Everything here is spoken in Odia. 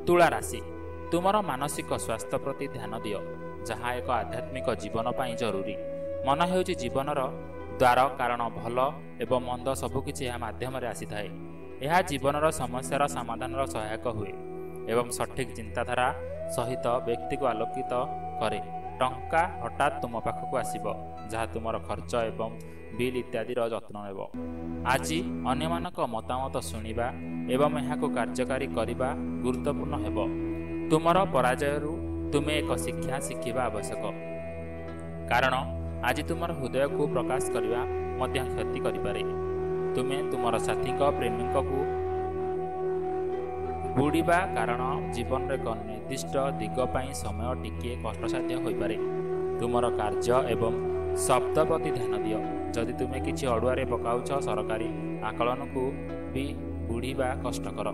ତୁଳା ରାଶି, ତୁମର ମାନସିକ ସ୍ୱାସ୍ଥ୍ୟ ପ୍ରତି ଧ୍ୟାନ ଦିଅ, ଯାହା ଏକ ଆଧ୍ୟାତ୍ମିକ ଜୀବନ ପାଇଁ ଜରୁରୀ। ମନ ହେଉଛି ଜୀବନର ଦ୍ୱାର, କାରଣ ଭଲ ଏବଂ ମନ୍ଦ ସବୁକିଛି ଏହା ମାଧ୍ୟମରେ ଆସିଥାଏ। ଏହା ଜୀବନର ସମସ୍ୟାର ସମାଧାନର ସହାୟକ ହୁଏ ଏବଂ ସଠିକ୍ ଚିନ୍ତାଧାରା ସହିତ ବ୍ୟକ୍ତିକୁ ଆଲୋକିତ କରେ। ଟଙ୍କା ହଠାତ୍ ତୁମ ପାଖକୁ ଆସିବ, ଯାହା ତୁମର ଖର୍ଚ୍ଚ ଏବଂ ବିଲ୍ ଇତ୍ୟାଦିର ଯତ୍ନ ନେବ। ଆଜି ଅନ୍ୟମାନଙ୍କ ମତାମତ ଶୁଣିବା ଏବଂ ଏହାକୁ କାର୍ଯ୍ୟକାରୀ କରିବା ଗୁରୁତ୍ୱପୂର୍ଣ୍ଣ ହେବ। ତୁମର ପରାଜୟରୁ ତୁମେ ଏକ ଶିକ୍ଷା ଶିଖିବା ଆବଶ୍ୟକ, କାରଣ ଆଜି ତୁମର ହୃଦୟକୁ ପ୍ରକାଶ କରିବା ମଧ୍ୟ କ୍ଷତି କରିପାରେ। ତୁମେ ତୁମର ସାଥୀଙ୍କ ପ୍ରେମିକକୁ ବୁଡ଼ିବା, କାରଣ ଜୀବନର ଏକ ନିର୍ଦ୍ଦିଷ୍ଟ ଦିଗ ପାଇଁ ସମୟ ଟିକିଏ କଷ୍ଟସାଧ୍ୟ ହୋଇପାରେ। ତୁମର କାର୍ଯ୍ୟ ଏବଂ ଶବ୍ଦ ପ୍ରତି ଧ୍ୟାନ ଦିଅ। ଯଦି ତୁମେ କିଛି ଅଡ଼ୁଆରେ ପକାଉଛ, ସରକାରୀ ଆକଳନକୁ ବି ବୁଢ଼ିବା କଷ୍ଟକର।